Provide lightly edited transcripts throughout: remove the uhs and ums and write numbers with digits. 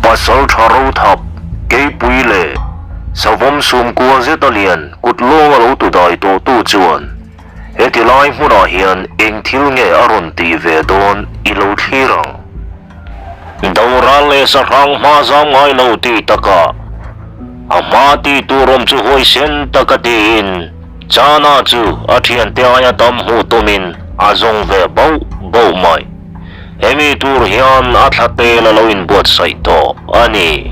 Pasalṭha Rothap, Keipui leh Savawm Sumkua zeta lian kut lawnga lo tudai tawhtu chuan heti lai hmunah hian eng thil nge a rawn tih ve dawn i lo thlir ang. Doral leh Sahrang hma zam ngai lo tih takah a hma tih tur awm chu huaisen taka tiin Chana chu a thiante aia tam hmuh tumin a zawng ve bauh bauh mai. Hemi tur hian a thla tel a lo inbuatsaih tawh a ni.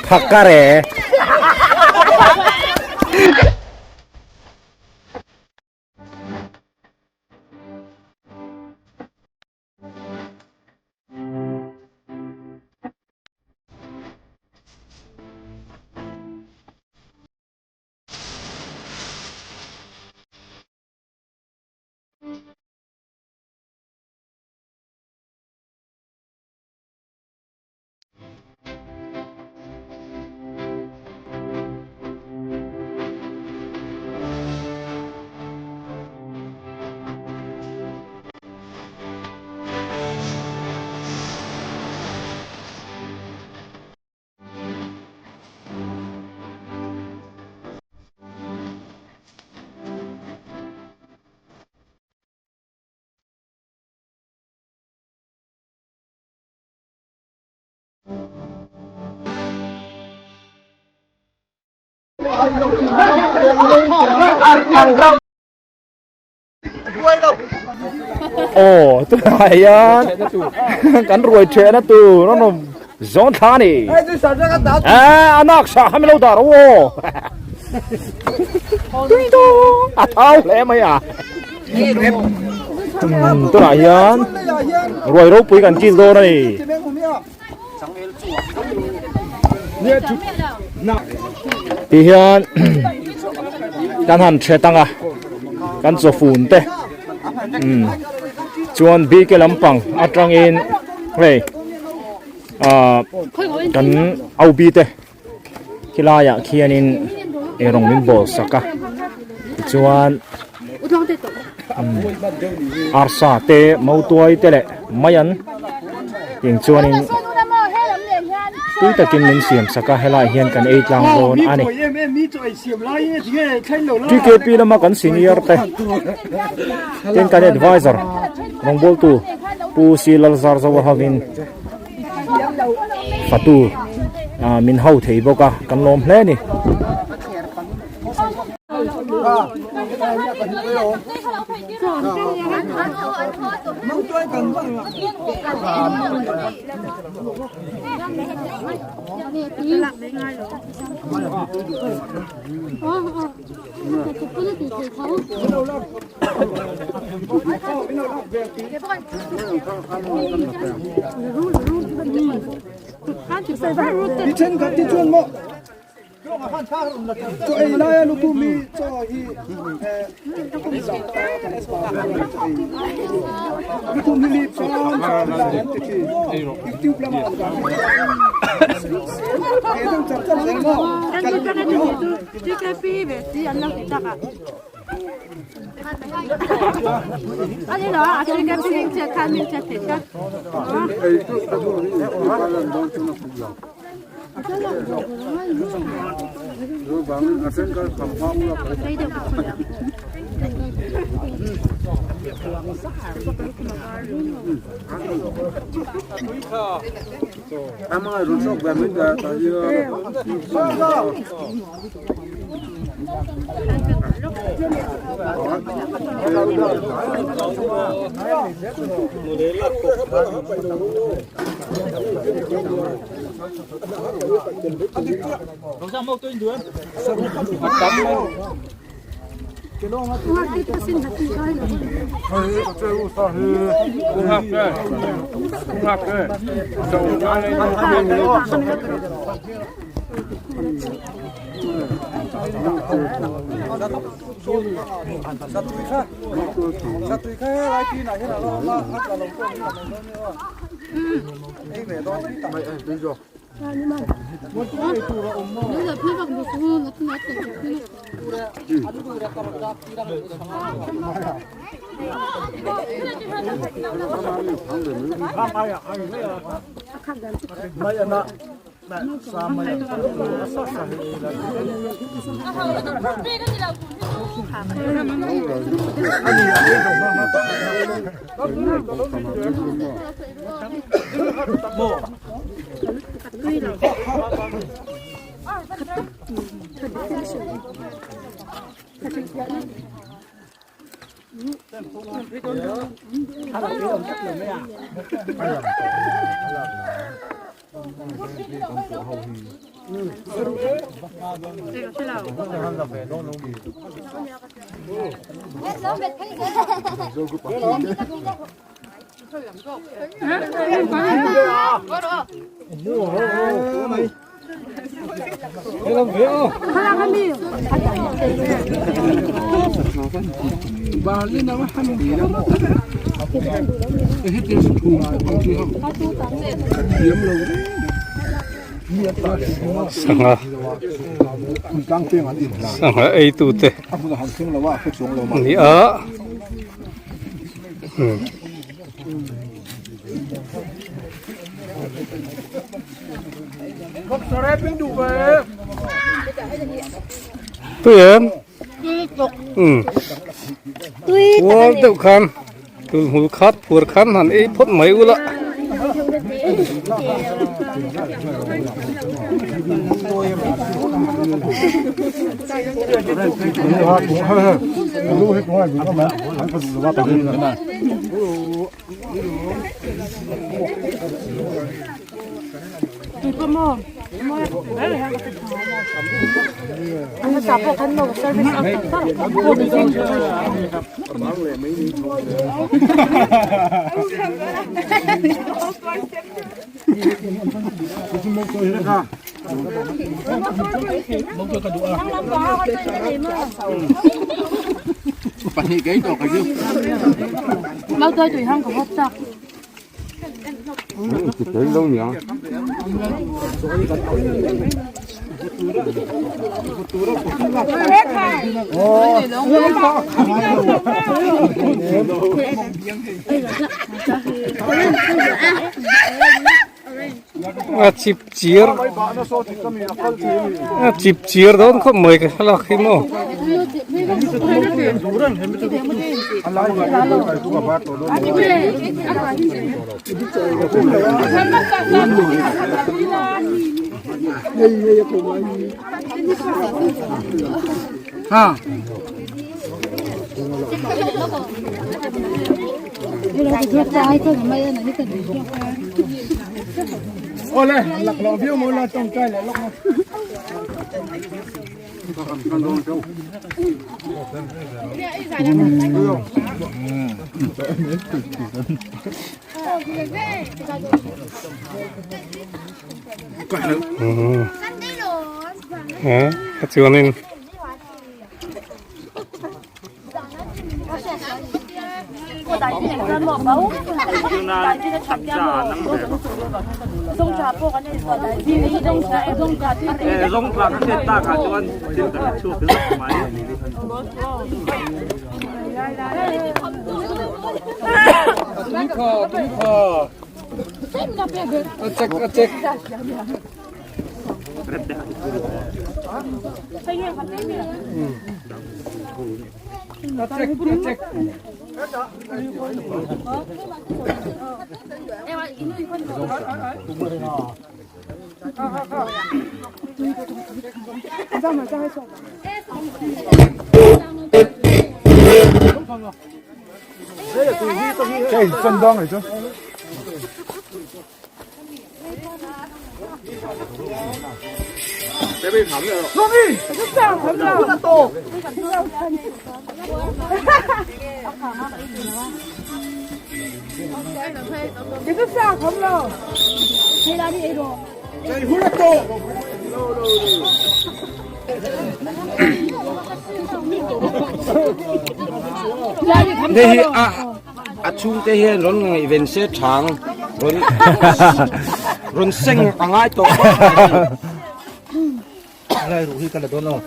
Phakar e. Aw tunah hian kan ruai thehna tur an awm zawn thla a ni. Aaa a nak sah kha min lo dah ro aw. Tui dawn a thau hle mai a. Tunah hian ruai ropui kan kil dawn a ni. Ti hian kan han thet ang a kan chawfun te chuan bike lampang atangin hei ah kan aubi te khilaiah khianin eirawng min bawl sak a tichuan arsa te mautuai te leh mai an tiang chuanin tui takin min siam sak a helaiah hian kan ei tlang dawn a ni TKP lama kan senior te tin kan advisor rawngbawltu Pu C Lalzarzoa hovin fatu min ho thei bawk a kan lawm hle a ni. Chaw ei laia lukhum hi chaw hi lukhum hi lip chuan an ti thin youtube lama an dah he deuh char char zel maw Sangha sangha ei tu te ni a umm. Tui em umm puar deuh khan tulhmul khat phuar khan han ei phawt mai ula. A chip chir a chip chir dawn khawp mai ka thlalak hi maw. A chuanin Hei hi a a chhungte hian rawn ngaihven se thang rawn rawn seng a ngai tawh Lai ruh hi ka la dawn aw.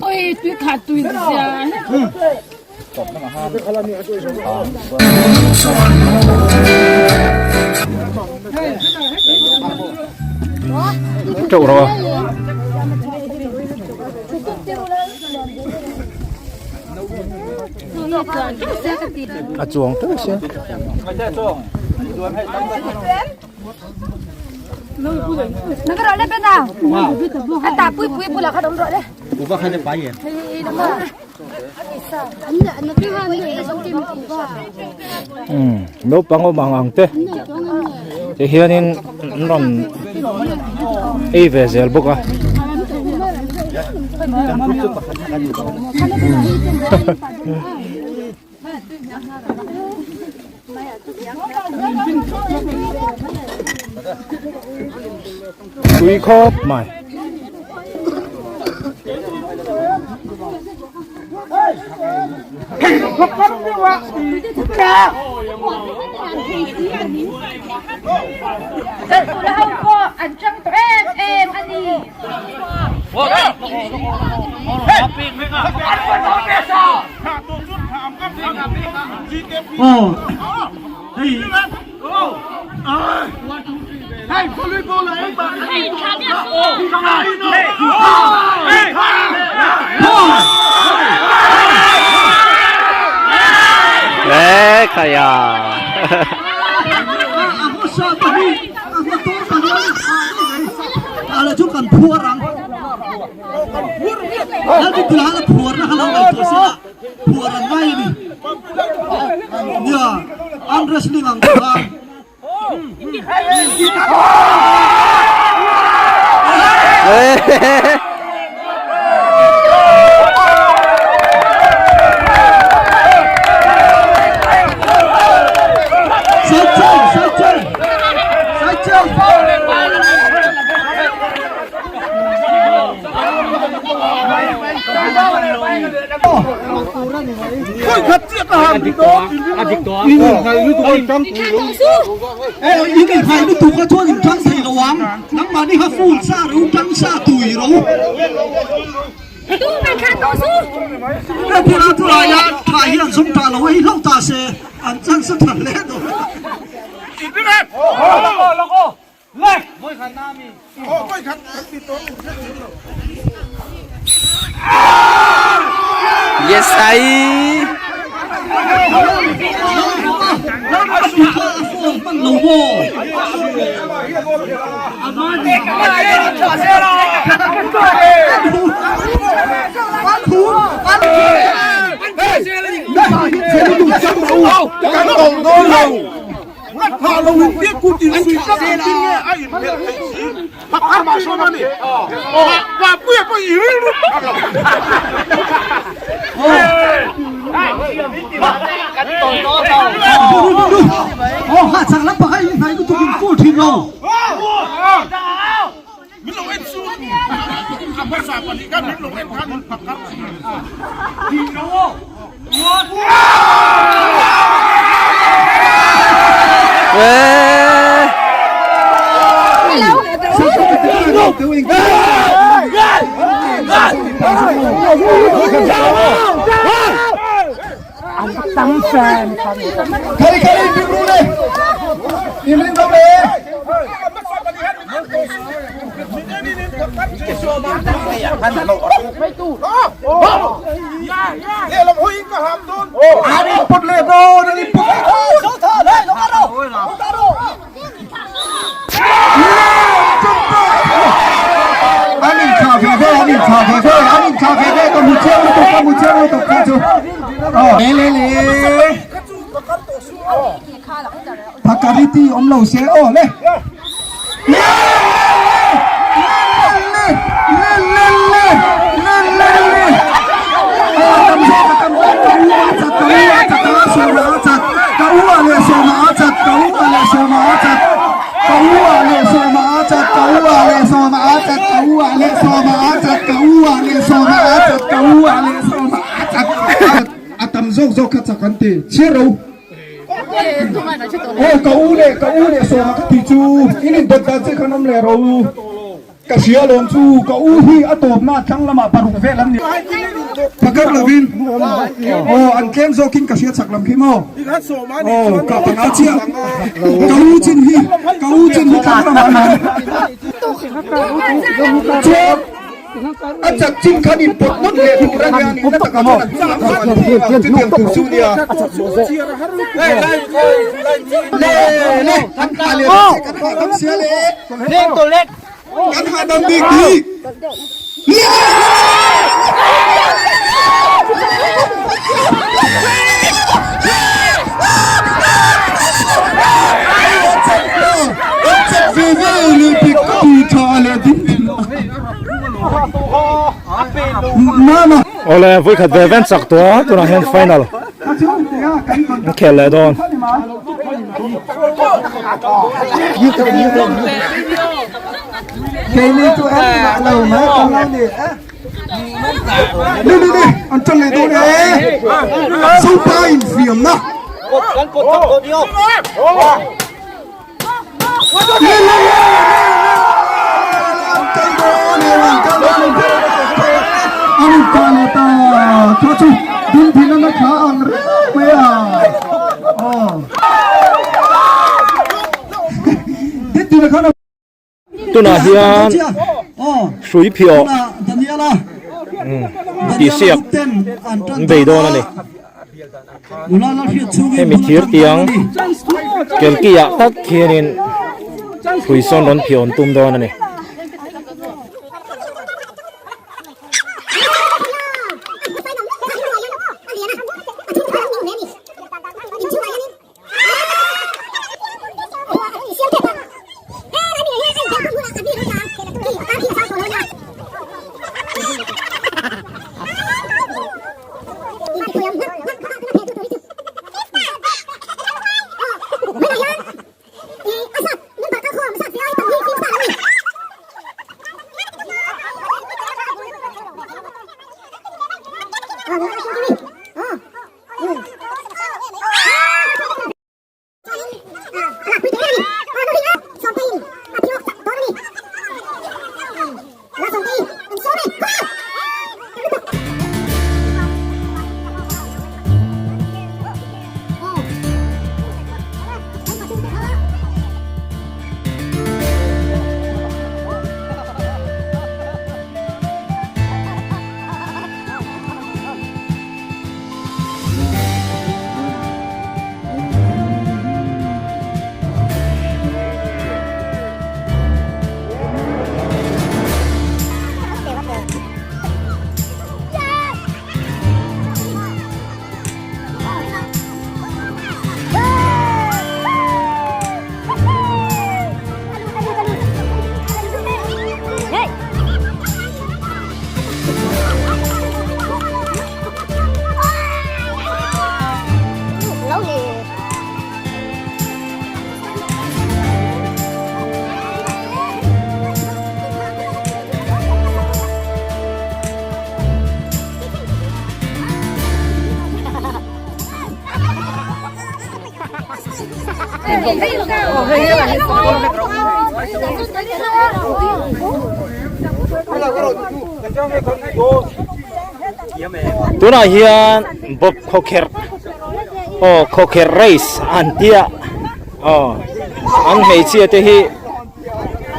Oi tui khat tui sia. Teuh rawh a. A chuang teuh sia. Naupang awm ang ang te ti hianin an rawn ei ve zel bawk a. Tui khawp mai. Yes ai. Phakariti awm lo se aw le le le le le le le le le a tam zawk a tam zawk ka u a chat ka u a chat a sawma a chat ka u a leh sawma a chat ka u a leh sawma a chat ka u a leh sawma a chat ka u a leh sawma a chat ka u a leh sawma a chat ka u a leh sawma a chat ka u a leh sawma a chat a tam zawk zawk kha chak an ti chhiar ro. Aw ka u leh ka u leh sawma ka tih chu in in dawt dan che khan awm leh ro ka hria alawm chu ka u hi a tawpna tlang lamah paruk vel an ni phakar lovin aw an tlem zawkin ka hria chak lam khi maw aw ka panga chiah ka u chin hi ka u chin hi tlang lamah an chuan A chak chin khan in pawt nawt leh tur a nia nihna takah chuan an chak lo an ti ang chutiang tur chu nia. Le le an hah leh dawn che kan hahdam sia le. Kan hahdam bik bik. Le An chak ve ve leh bik ka ti tha leh ding ding. Awle vawikhat ve ven chak tawh a tunah hian final an khel leh dawn. Tunah hian hrui phiawh tih siak an bei dawn a ni. Hemi thir tiang kelki ah tak khianin hrui sawn rawn phiawn tum dawn a ni. Tunah hian bawp khawkherh aw khawkherh race an tia aw an hmeichhia te hi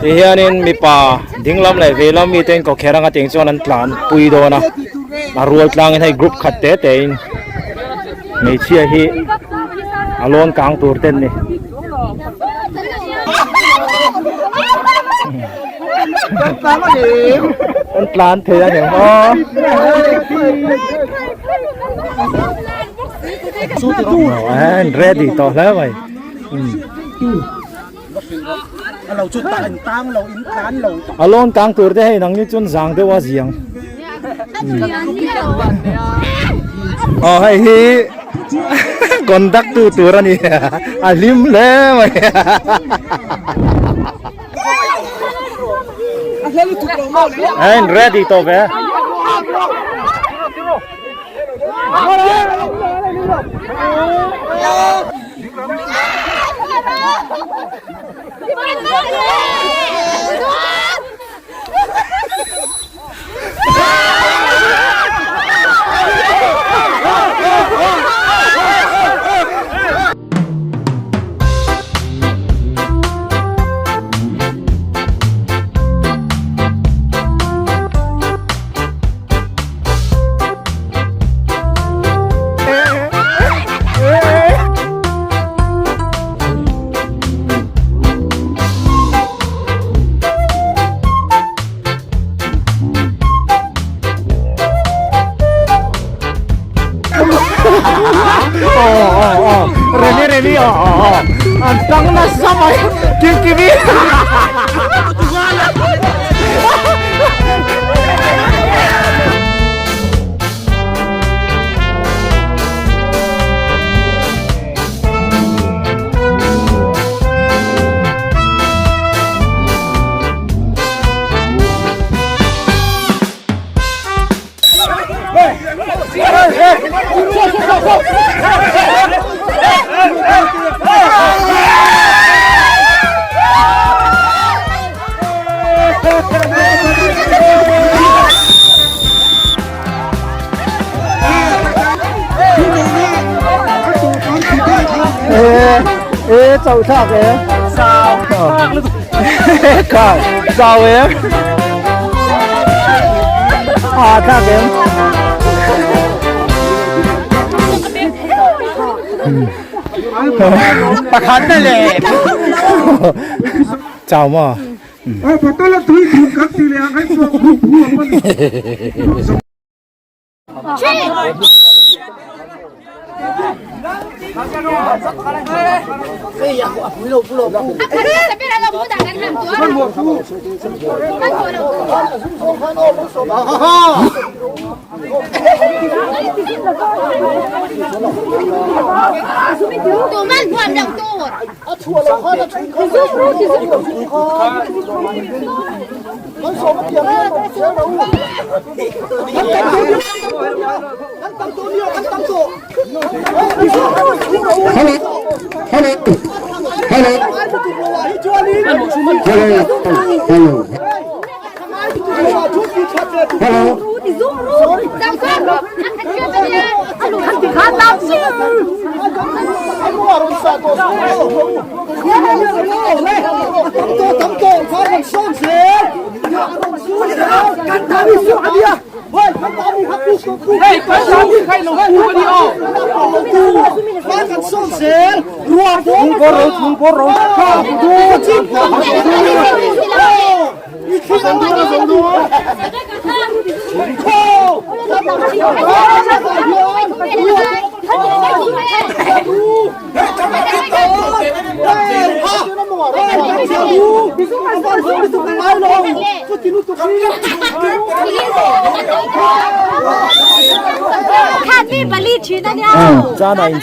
ti hianin mipa dinglam leh veilam mite in khawkherh anga tiang chuan an tlan pui dawn a a rual tlangin hei group khat te te in hmeichhia hi a lawn kang tur te an ni. An tlan thei a ngem aw. An ready tawh hle mai. A lawn kang tur te hei nang ni chuan zang deuh a ziang. Aw hei hi conduct tu tur a ni a hlim hle mai. Ein ready tawh ve. Remi Remi aw aw aw an tang nasa mai Kim Kimi Ê, chậu thạc em. Sao? Khải, sao em? À, thạc em. Pakhat na le. Chào mà.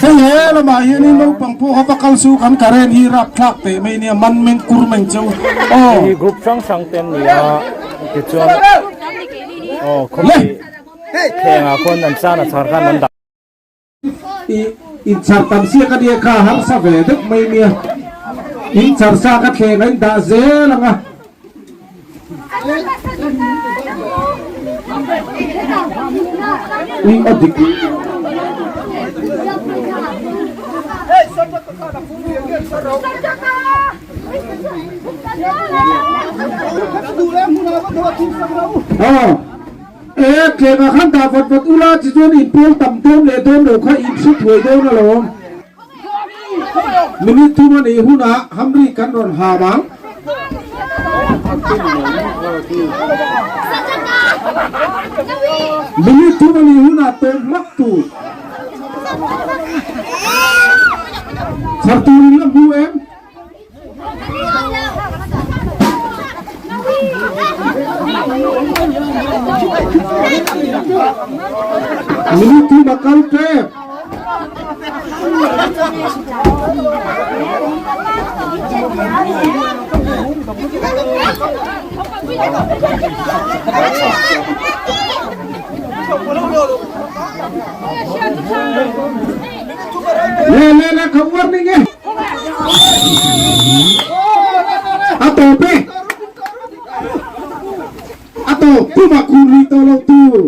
Hei he lamah hianin naupang pawh kha va kal su kan current hi rapthlak teh mai nia man men kur mai cheu aw. Hei hi group hrang hrang te an ni a tichuan aw khawpui thlengah khawn an chan a char khan an dah. I inchhar tam siak a nia kha harsa ve deuh mai nia inchhar sa ka thleng a indah zel ang a. I a dik. Aw. E tlema khan dah vat vat ula tichuan in pawl tam dawn leh dawn lo kha in hre thuai dawn alawm. Minute thum a nih hunah hamri kan rawn ham ang. Minute thum a nih hunah tawm hlak tur. Chhar turin la hmu em? Minute thum a kal tep. Le le le ka warning e. A tawp e. A tawp tum a khun lui tawh lo tur.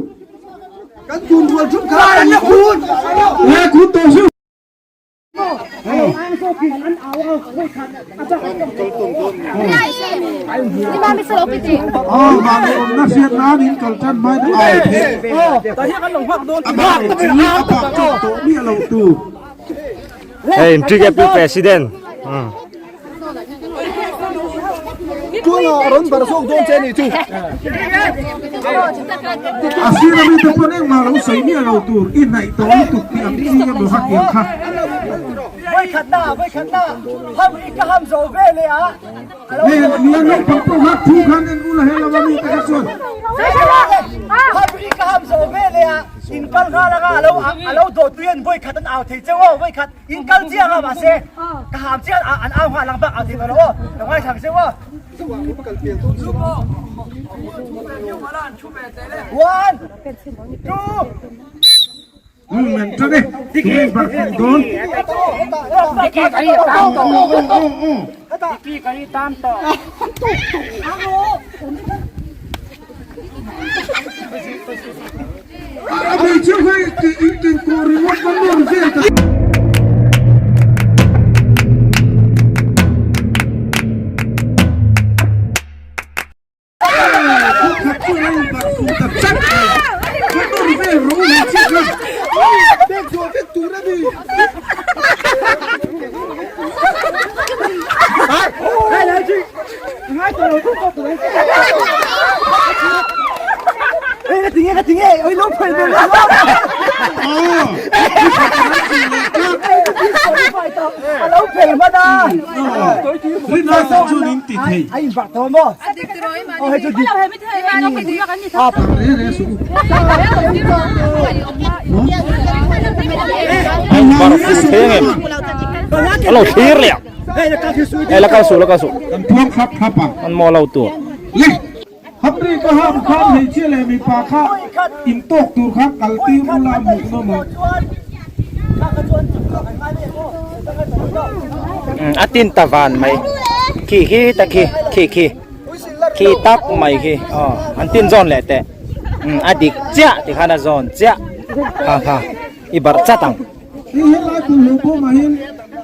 Kan kun rual thum kha an la khun. Le khun tawh su. Aw mahni awmna hriat nan in kal tan mai na au theih. A bak chu a bak tawh tawh miah lo tu. Hei TKP president. Tuala rawn bar zawk dawn che ni chu. A sir ami te pawn engmah lo sawi miah lo tur i hnaih tawh lutuk tih ang chi emaw kha tiang kha. Hei nia naupang pawh kha thu khan en ula he lama mi te kha chuan. In kal nghal anga alo alo dawt tui an vawi khat an au thei cheu aw vawi khat in kal chiang a mahse ka ham chiang an au nghal ang bak au thei tawh lo aw ka ngai thang cheu aw one two Men tan e tui bar khuh dawn. A bei chu hei in ken kawh ringawt va nawr vel ta. Khat chu a in bar fuh ta chat mai. Va nawr vel ro ni chi kha. Pek zawh vek tur a ni. barh fuh thei ang em? A lo thlir leh ang. Hei la kal suh la kal suh. Kan puang thlap thlap ang. An maw lo tur. Le Hamri ka ham khan hmeichhia leh mipa kha in tawk tur kha kal tir ula hmuh nawm ang. A tin ta van mai. Khi khi ta khi khi khi khi tak mai khi aw an tin zawn leh teh a dik chiah tikhan a zawn chiah kha kha i barh chat ang. Hi helai tur lo pawh mahin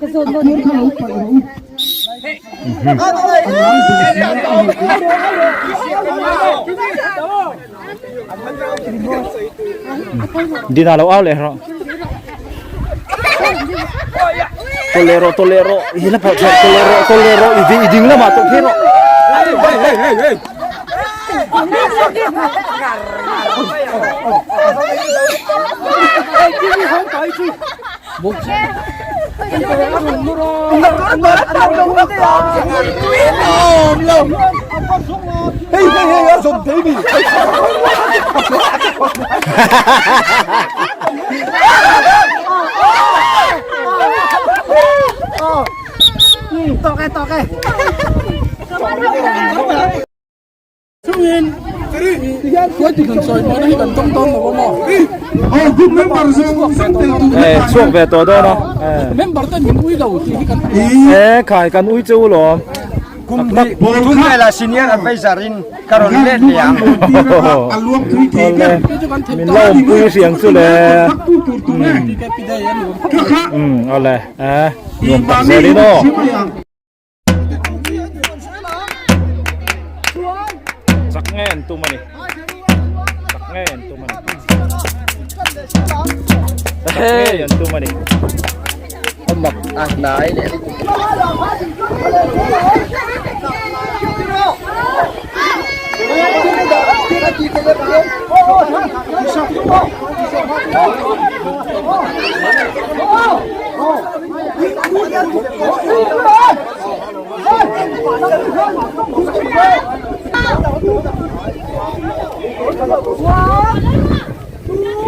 a phur kha lo paih rawh u. A ngai duh si a a hmuh Dina lo au leh rawh. Tawlh leh rawh tawlh leh rawh i la pawh tawlh leh rawh tawlh leh rawh i ding lamah tawlh phei rawh. Eh, chhuak ve tawh dawn a. Member ten min ui lo tih hi kan Eh, khai kan ui chu lawm. Kum hnih tum vela senior advisor in ka rawn let leh ang. Min lo awmpui hriang chu le. Um, awle. Eh, nuam tak zel in aw. Chak nge an tum ani. Chak nge an tum ani. Chak nge an tum ani. Mak a hnai leh.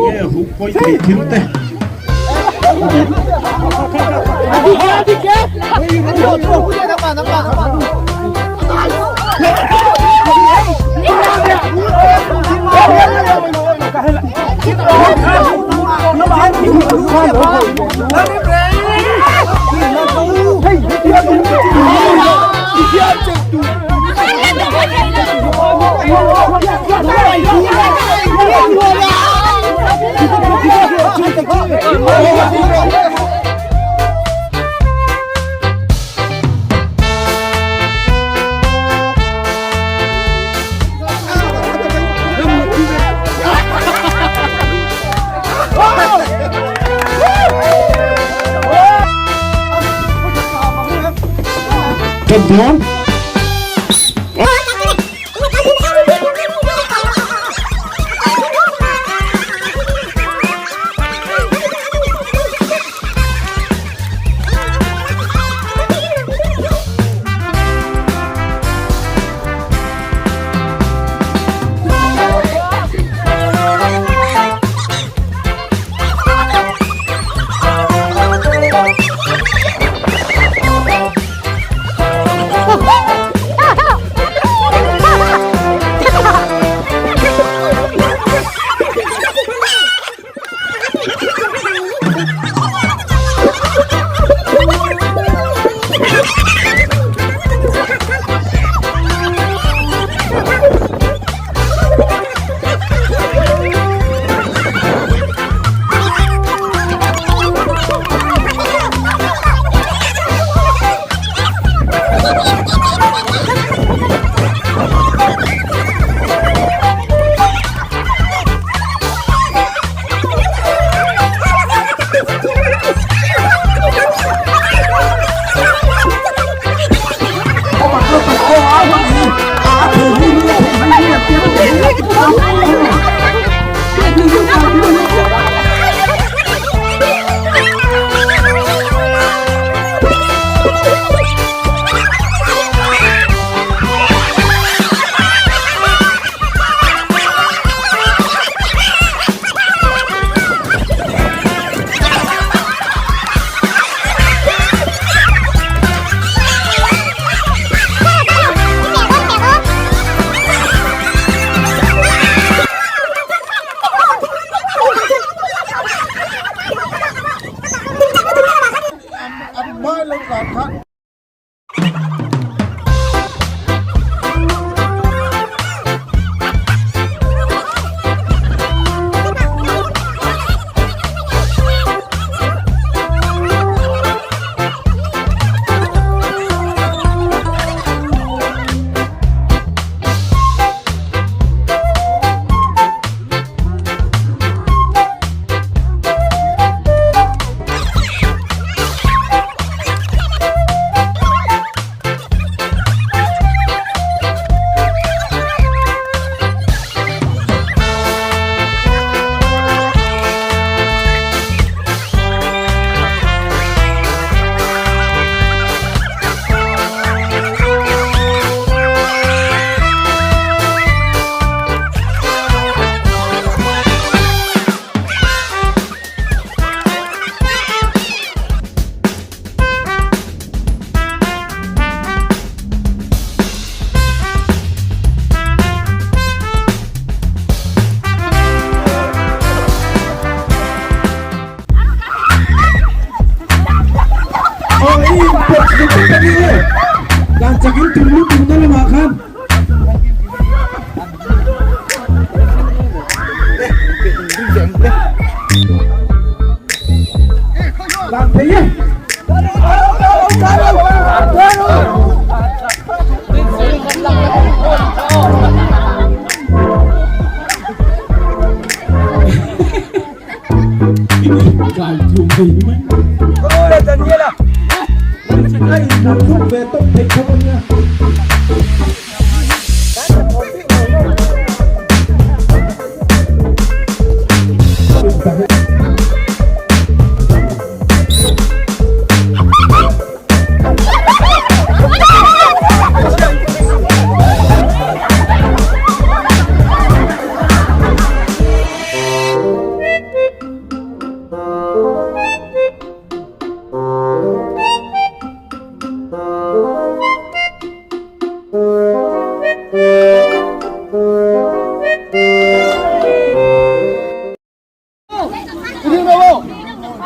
Nge huk pawi thei thil te. Tan dawn.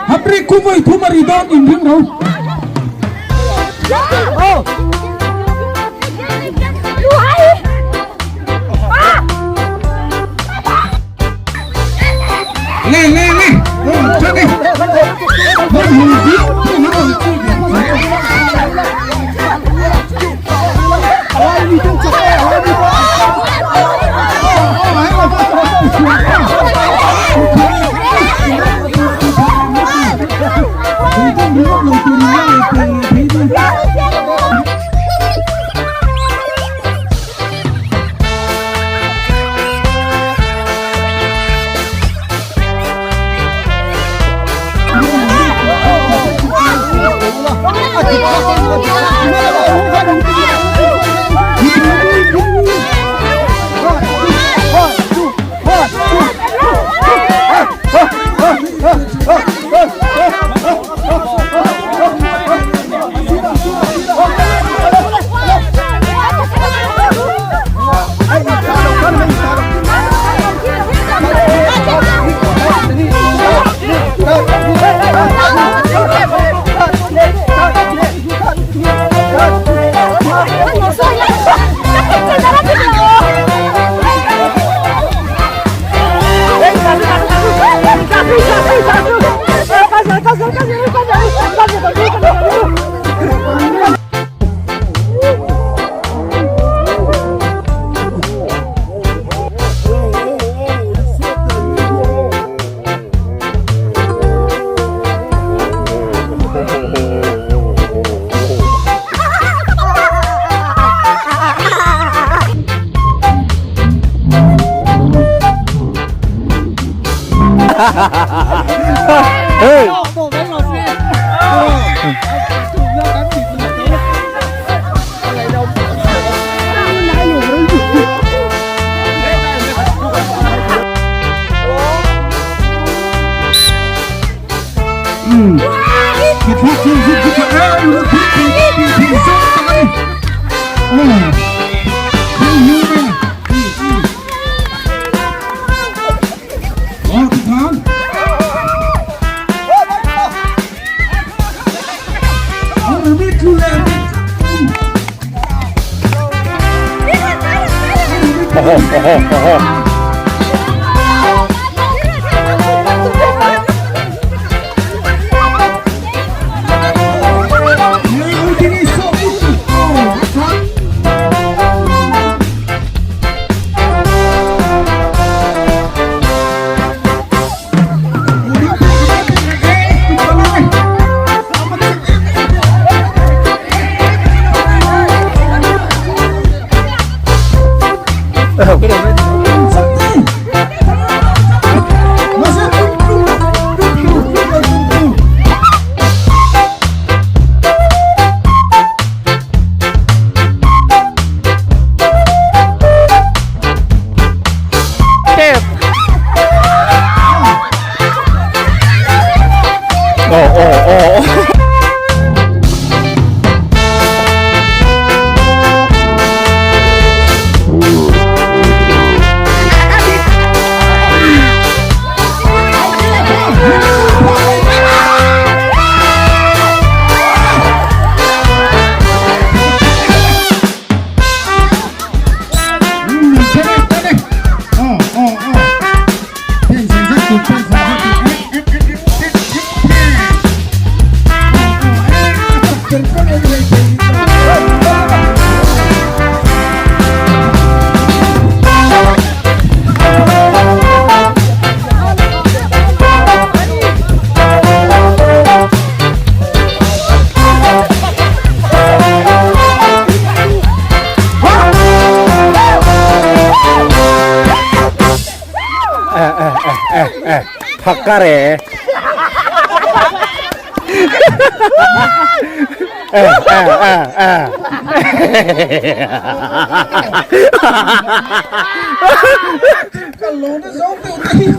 Hapri khu voi thum a ri dawn in ring ro. Le le le. Cho đi. Phakar e.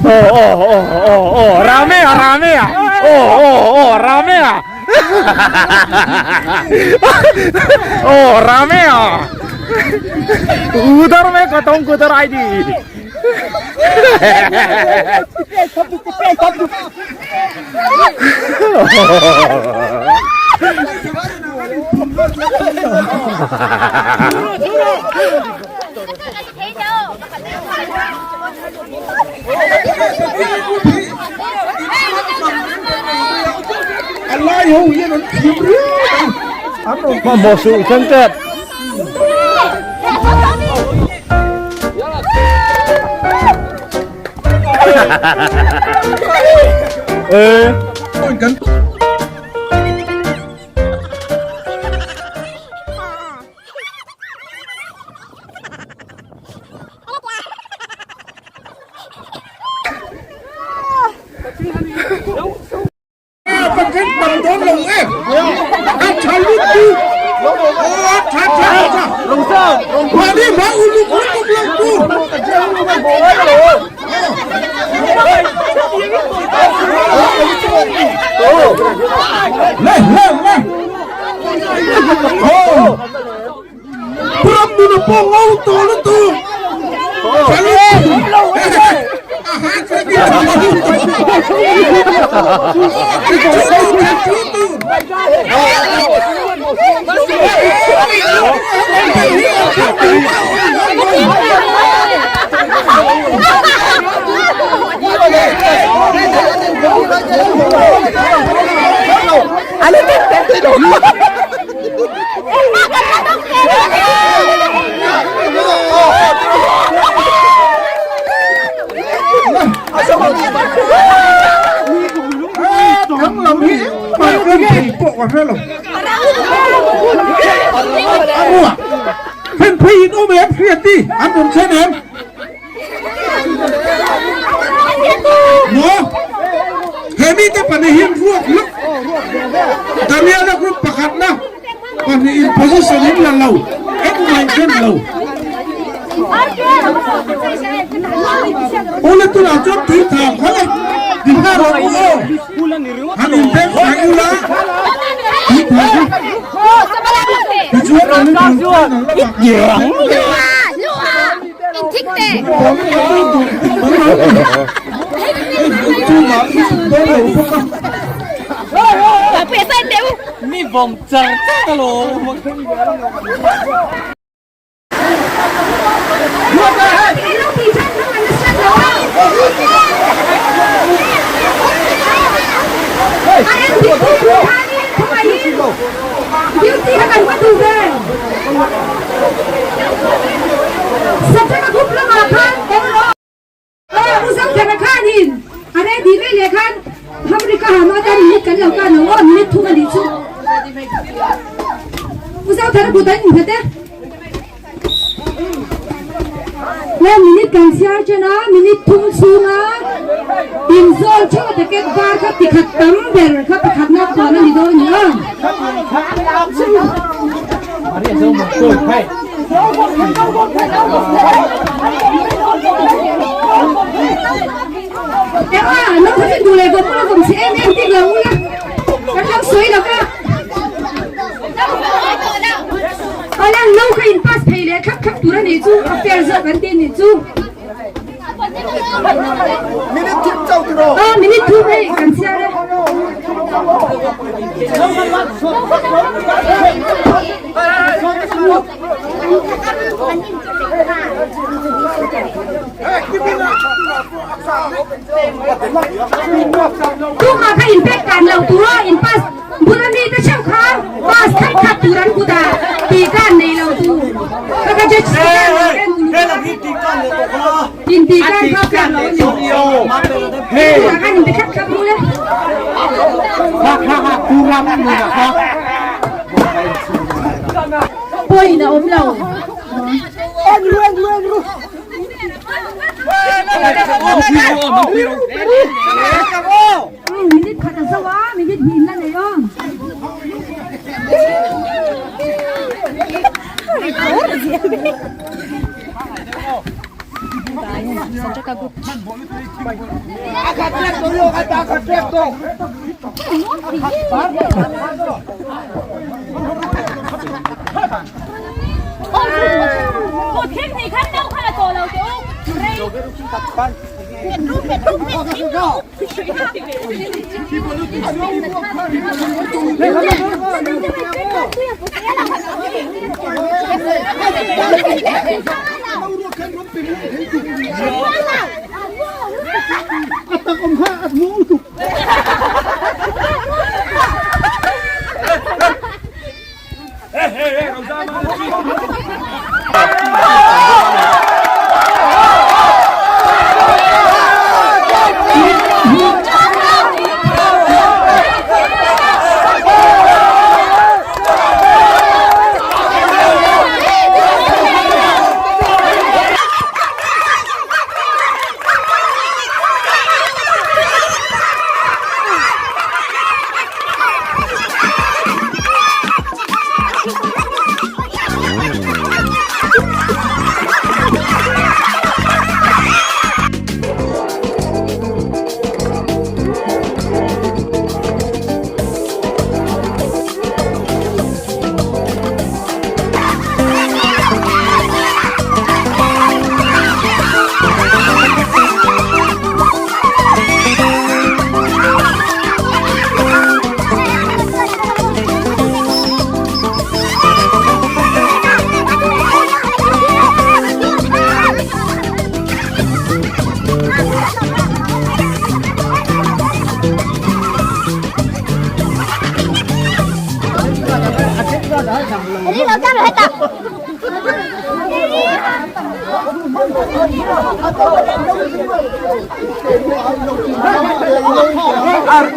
Oh oh oh oh oh rame ah rame ah oh oh oh rame ah oh rame ah उधर में खत्म कुधर आई दी Hmahmawh suh chuan tep.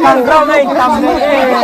Kan ground na in tam e.